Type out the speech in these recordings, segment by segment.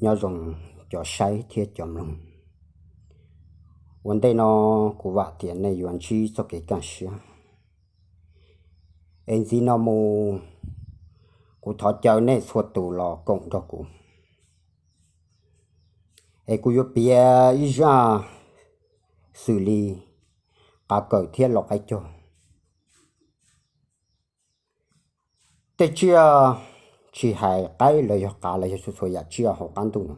Nyob zoo cov saib thiab cov mloog. Ua ntej no kuv vam tias nej yuav ntsib txoj kev kaj siab. Es ntxiv no mus, kuv thov caw nej txhua tus los koom nrog kuv, es kuv yuav piav ib zaj xws li qav kawm thiab lau qaib cog. Tej tsiaj, tsis hais qaib los yog qav los yog txhua txhua yam tsiaj hauv qab ntuj no,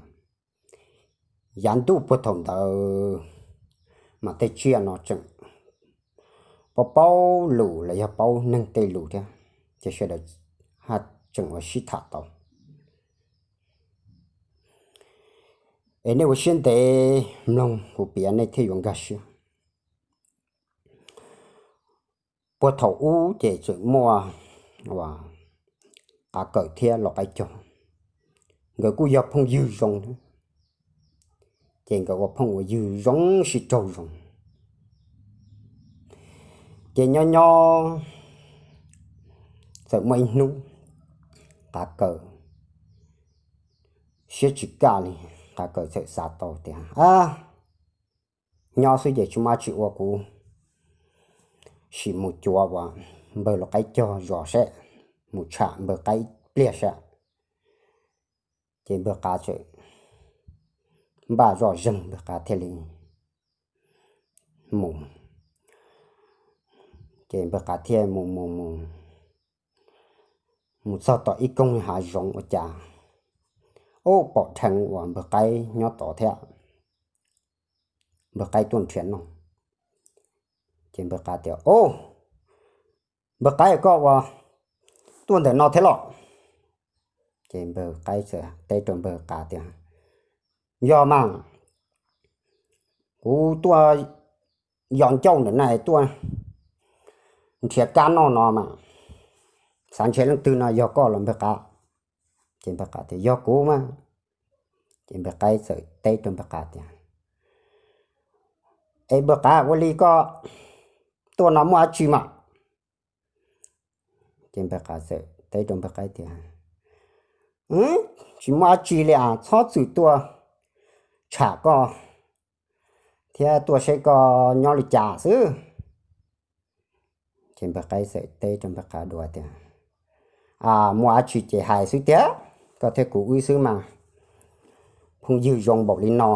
yav ntuj puag thaum ntawd mas tej tsiaj no tseem paub paub lus los yog paub neeg tej lus thiab, ces sawv daws tseem ua sib tham tau. Es nej ua siab ntev mloog kuv piav nej thiaj yuav nkag siab. Puag thaum ub ces tseem muaj qav kawm thiab lau qaib cog, nkawd kuj yog phooj ywg zoo, ces nkawd ua phooj ua ywg zoo sib raug zoo. Ces nyob nyob txawm muaj ib hnub qav kawm siab tsis kaj li, qav kawm txawm xav tau tias, a, nyob xwb ces tsis muaj dab tsi ua, kuv sim mus cuav uas npawg lau qaib cog zos seb, mus tsham npawg qaib ib pliag seb. Ces npawg qav txawm npaj zoj zeeg, npawg qav thiaj li mus. Ces npawg qav thiaj mus mus mus mus txog tom ib koog hav zoov ua cas, ub, pom dheev uas npawg qaib nyob tod thiab. Npawg qaib tuaj nrhiav noj. Ces npawg qav tias, ub, npawg qaib, koj ua tuaj ntawm no thiab los? Ces npawg qaib txawm teb rau npawg qav tias, yog mas, kuv tuaj yos ncauj ntawm no tuaj nrhiav kab noj no mas, xav nrhiav leej twg no, yog koj los npawg qav? Ces npawg qav tias, yog kuv mas. Ces npawg qaib txawm teb rau npawg qav tias, es npawg qav, ua li koj tuaj no muaj dab tsi mas? Ces npawg qav txawm teb rau npawg qaib tias, tsis muaj dab tsi li as, txhob txwm tuaj tsham koj thiab tuaj seb koj nyob li cas xwb. Ces npawg qaib txawm teb rau npawg qav dua tias, a, muaj dab tsi ces hais xwb tiag, koj thiab kuv wb xwb mas, phooj ywg zoo npaum li no,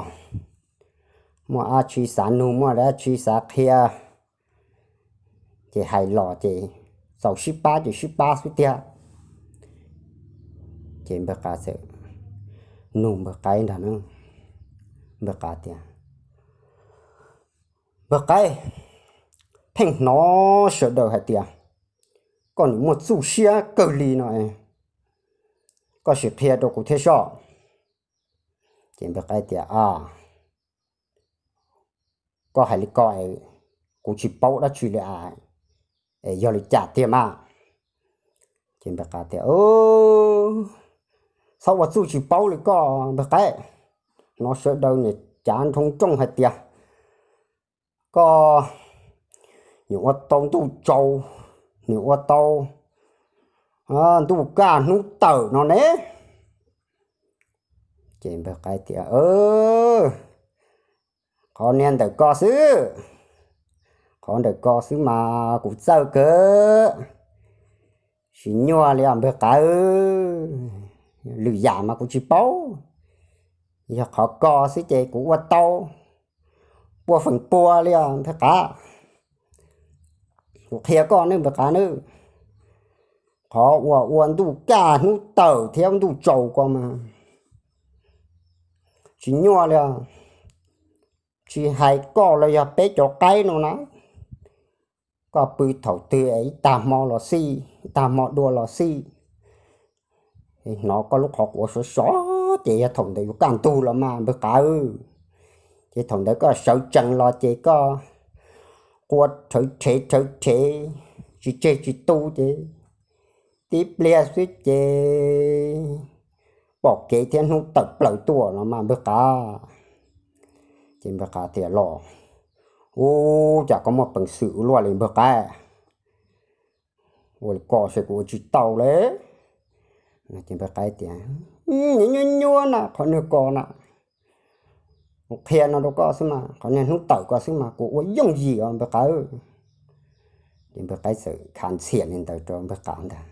muaj dab tsi xav nug, muaj dab tsi xav qhia, ces hais los ces txaus sib pab ces sib pab xwb tiag. Ces npawg qav txawm nug npawg qaib nrag na, npawg qav tias, npawg qaib, pheej hnov sawv daws hais tias koj nim muaj txuj siab kawg li no, koj sim qhia rau kuv thiab soj. Ces npawg qaib tias, a, koj hais li ko, kuv tsis paub dab tsi li as, es yog li cas tiag mas? Ces npawg qav tias, txhob ua txuj tsis paub li koj npawg qaib, hnov sawv daws niam cav nroo nrooj hais tias koj nim ua tau ntuj tsaus, nim ua tau ntuj kaj hnub tawm no ne. Ces npawg qaib tias, qhov niag ntawm ko xwb, qhov ntawm ko xwb mas kuv txawj kawg, tsis nyuaj li os npawg qaib, lwm yam mas kuv tsis paub, yog qhov ko xwb ces kuv ua tau pua feem pua li os npawg qaib. Kuv qhia koj nawb npawg qaib nawb, qhov uas ua ntuj kaj hnub tawm thiab ntuj tsaus ko mas tsis nyuaj li os. Tsis hais koj los yog peb cov qaib no na, koj pw thaum twg es ib tag hmo los xij, ib tag hmo dua los xij, hnov koj lub qhov quav sov sov ces yog thaum ntawd yuav kaj ntug los mas npawg qaib. Ces thaum ntawd koj sawv tsees los ces koj qua rhawv rhev rhawv rhev, tsis tseg tsis tu ces tib pliag xwb ces pom kev thiab hnub tawm plaws tuaj no mas npawg qaib. Ces npawg qaib tias los, ub, cas koj muaj peev xwm ua luaj li npawg qaib, ua li ko ces kuv ua tsis tau li. Ces npawg qaib tias, Nyuaj nyuaj na, qhov niag ko na, kuv qhia no rau koj xwb mas, qhov niag hnub tawm ko xwb mas kuv ua yooj yim os npawg qaib. Ces npawg qaib txawm khav ntxhiam li ntawd rau npawg qaib ntag.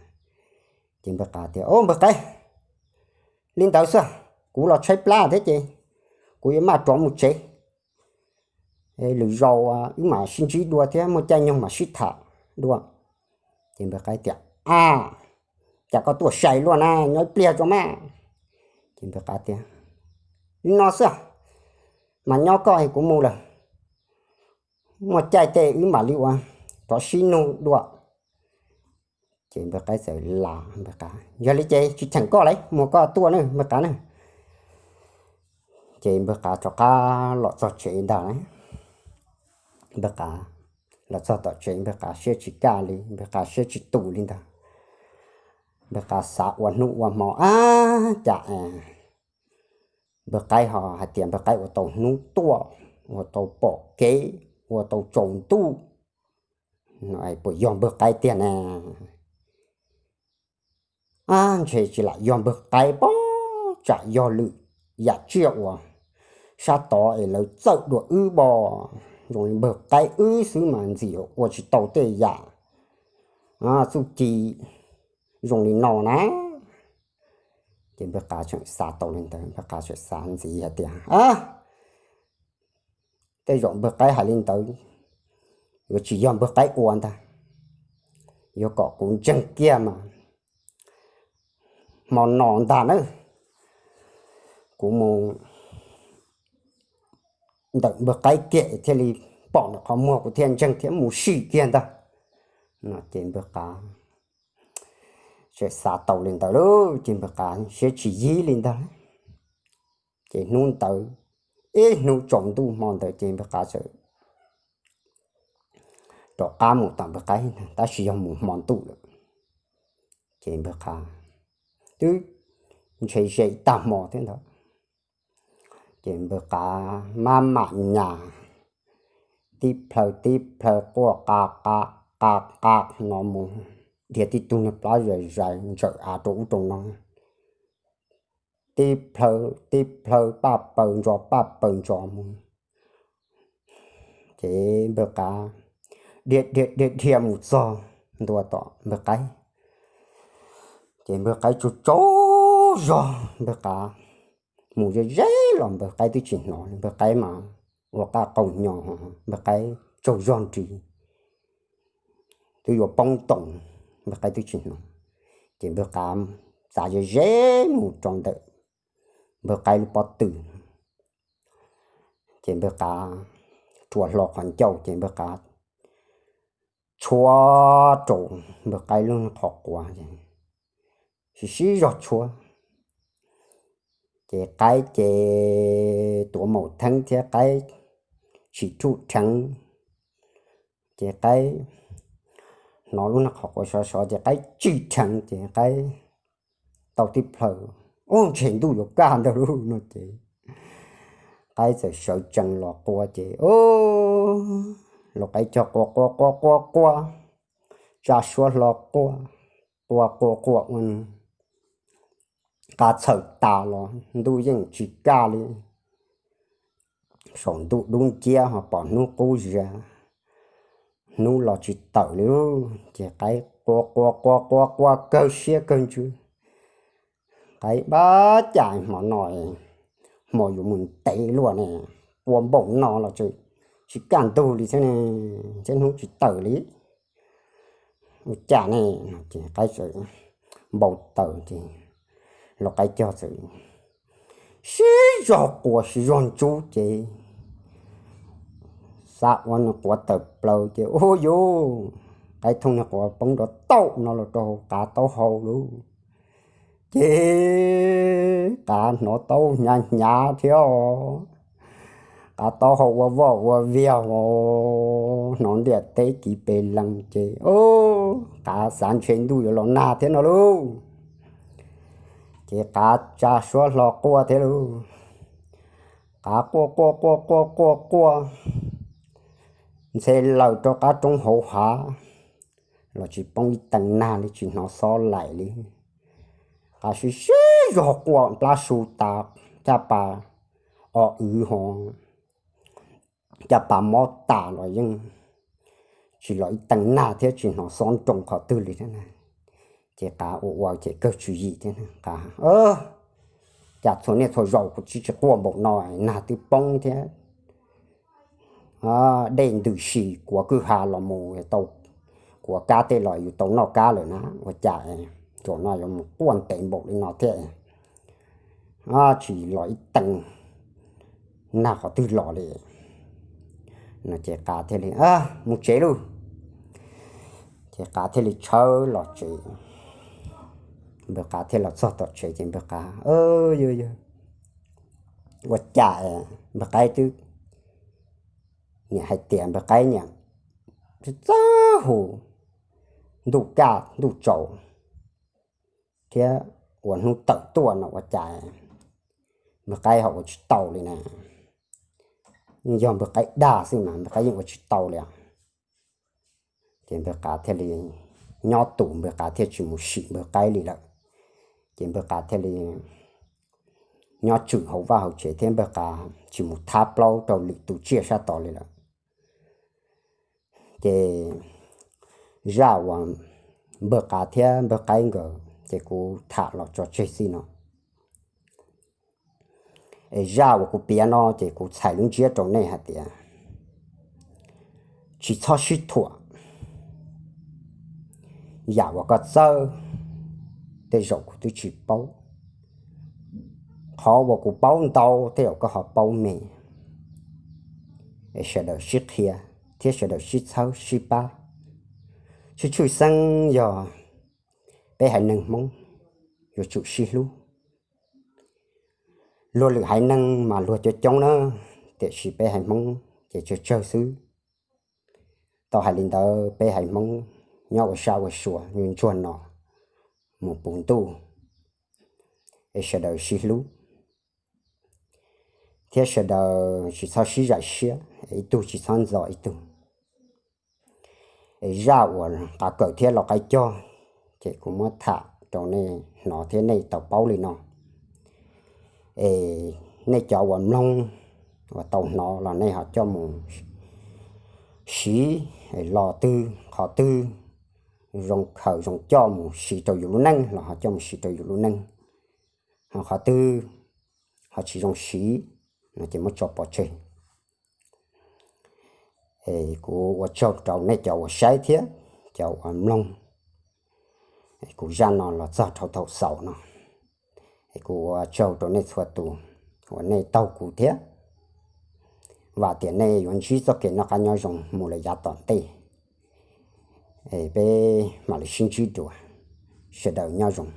Ces npawg qaib tias, Au npawg qaib, li ntawd xwb, kuv los tshaib plab thiab ces kuv yuav maj rov mus tsev. Lwm zaus wb mam sib ntsib dua thiab muaj caij nyoog mam sib tham dua. Ces npawg qaib tias, A, cas koj tuaj sai luaj na, nyob ib pliag tso mas. Ces npawg qaib tias, Li no xwb, mas nyob koj es kuv mus lawm, muaj caij tej wb mam li ua rov sib nug dua. Ces npawg qaib txawm las npawg qaib, Yog li ces tsis cheem koj lawm, mus koj tuaj na npawg qaib na. Ces npawg qaib rov qab los txog tsev ntag. Npawg qaib los txog tom tsev, npawg qaib siab tsis kaj li, npawg qaib siab tsis tus li ntag. Npawg qaib xav ua hnub ua hmo, Ab, cas npawg qaib ho hais tias npawg qaib ua tau hnub tuaj, ua tau pom kev, ua tau tsaus ntuj, puas yog npawg qaib tiag ne? Ab, ntshe tsis lam yog npawg qaib pob, tsam yog lwm yam tsiaj uas sab tod es lawv txawj dua wb pob. Zoo li npawg qaib wb xwb mas ntxim ua tsis tau tej yam txuj ci zoo li no na. Ces npawg qaib tseem xav tau li ntawd, npawg qaib tseem xav ntxiv hais tias, Ab, tej zaum npawg qaib hais li ntawd yuav tsis yog npawg qaib ua ntag, yog kom kuv ntseeg kiag mas hmo no ntag na, kuv mus ntawm npawg qaib kiag thiaj li pom nws qhov muag kuv thiaj ntseeg thiab mus sim kiag ntag. No ces npawg qaib tseem xav tau li ntawd lauj, ces npawg qaib siab tsis yig li ntag. Ces hnub ntawd, ib hnub tsaus ntuj hmo ntawd ces npawg qaib txawm rov qab mus tom npawg qaib, tab sis yog mus hmo ntuj lawm. Ces npawg qaib twb ntshe ze ib tag hmo thiab ntawd. Ces npawg qaib maj mam nyas tib plhaw tib plhaw quaj qa qa qa qa no mus, dhia tib tug niag plab zais zais ntsawm av rau ub rau no, tib plhaw tib plhaw paj paws ntsos paj paws ntsos mus. Ces npawg qaib dhia dhia dhia mus txog ntua tom npawg qaib. Ces npawg qaib tsaug tsaug zog, npawg qaib mus ze ze los npawg qaib twb tsis hnov, npawg qaib mas ua qaj qaug nyo, npawg qaib tsaug zog nrig, twb yuav poob toos, npawg qaib twb tsis hnov. Ces npawg qaib txav ze ze mus rau ntawm npawg qaib lub pob tw. Ces npawg qaib rua hlo qhov ncauj ces npawg qaib tshuab rau npawg qaib lub qhov quav, sib sib zog tshuab. Ces qaib ces tuav maum theeb thiab qaib tsim ruj rheev. Ces qaib hnov lub qhov quav sov sov ces qaib tsim rheev ces qaib tau tib plhaw, Ub, ntshe ntuj yuav kaj ntawd lauj no ces qaib txawm sawv tsees los qua ces, ub, lau qaib cog qua qua qua qua qua, tsa suab hlo qua, qua qua qua ua nws qab txhawm tas los ntuj yeej tsis kaj li. Saum ntuj dub nciab ho pom hnub qub zia, hnub los tsis tawm li. Ces qaib qua qua qua qua qua kawg siab kawg ntsws. Qaib, Ab, cas hmo no hmo yuav mus ntev luaj ne, qua npaum no los tsis kaj ntug li thiab ne, thiab hnub tsis tawm li. Ua cas ne? Ces qaib txawm npau taws ces lau qaib cog txawm sib zog qua sib zog ntsub ces xav ua nws quav tawm plaws ces ub yuj, qaib thooj niag quav poob nrov tauj no los rau hauv qav taub hau lauj. Ces qav hnov taub hnyav hnyav thiab, qav taub hau ua voj ua viag, hnov ntiaj teb kiv pes lees ces qav xav ntshe ntuj yuav los nag thiab no lauj. Ces qav tsa suab hlo quaj thiab lauj. Qav quaj quaj quaj quaj quaj quaj, ntxhe laws rau qab roob hauv hav los tsis poob ib teev nag li, tsis hnov xob laim li. Qav sib sib zog quaj nplab su tas, caj pas o wv ho, caj pas mob tas los yeej tsis los ib teev nag thiab tsis hnov xob nroo qhov twg li thiab na. Ces qav ua ua ces kawg tswv yim thiab, qav, cas txhua niaj txhua zaus kuv tsis tsis quaj npaum no, nag twb poob thiab, dej ntws si kuav kwj ha los mus tau, kuav kab tej los yus tau noj kab lawm na, ua cas zaum no yuav mus quaj ntev npaum li no thiab, tsis los ib teev nag qhov twg los li. No ces qav thiaj li mus tsev lauj. Ces qav thiaj li tshawb los tsev. Npawg qav thiaj los txog tom tsev ces npawg qav, yog yog, ua cas npawg qaib twb, niam hais tias npawg qaib niam txawj hu ntuj kaj ntuj tsaus thiab ua hnub tawm tuaj no ua cas npawg qaib ho ua tsis tau li na. Yeej yog npawg qaib dag xwb mas npawg qaib yeej ua tsis tau li. Ces npawg qav thiaj li nyob tus, npawg qav thiaj tsis mus sim npawg qaib li lawm. Ces npawg qav thiaj li nyob tswm hauv vaj hauv tsev thiab npawg qav tsis mus thab plaub rau lwm tus tsiaj sab tod li lawm. Ces zaj uas npawg qav thiab npawg qaib nkawd ces kuv tham los tso tseg xij no. Es zaj uas kuv piav no ces kuv txhais lub ntsiab rau nej hais tias tsis txhob sib thuam. Yam uas koj txawj tej zaum kuv twb tsis paub. Qhov uas kuv paub ntau tej zaum koj ho paub me. Es sawv daws sib qhia thiab sawv daws sib txhawb sib pab. Tshwj tshwj xeeb yog peb haiv neeg Hmoob yuav tsum sib hlub. Luag lwm haiv neeg mas luag coob coob na, tiam sis peb haiv Hmoob ces tsawg tsawg xwb. Tau hais li ntawd peb haiv Hmoob nyob ua sab ua sua ntsuag no mus puv ntuj, es sawv daws sib hlub thiab sawv daws tsis txhob sib zais siab, ib tug tsis txhob ntxo ib tug. Es zaj uas qav kawm thiab lau qaib cog ces kuv muab tham rau nej hnov thiab nej tau paub li no. Es nej cov uas mloog uas tau hnov los nej ho coj mus siv, los twg qhov twg zoo khaws zoo coj mus siv rau yus lub neej los ho coj mus siv rau yus lub neej, ho qhov twg ho tsis zoo siv no ces muab tso pov tseg. Kuv ua tsaug rau nej cov uas saib thiab cov uas mloog kuv zaj no los txog rau thaum xaus no. Kuv ua tsaug rau nej txhua tus uas nej taug kuv thiab, vam tias nej yuav ntsib txoj kev noj qab nyob zoo mus lawm yav tom ntej. Peb mam li sib ntsib dua, sawv daws nyob zoo.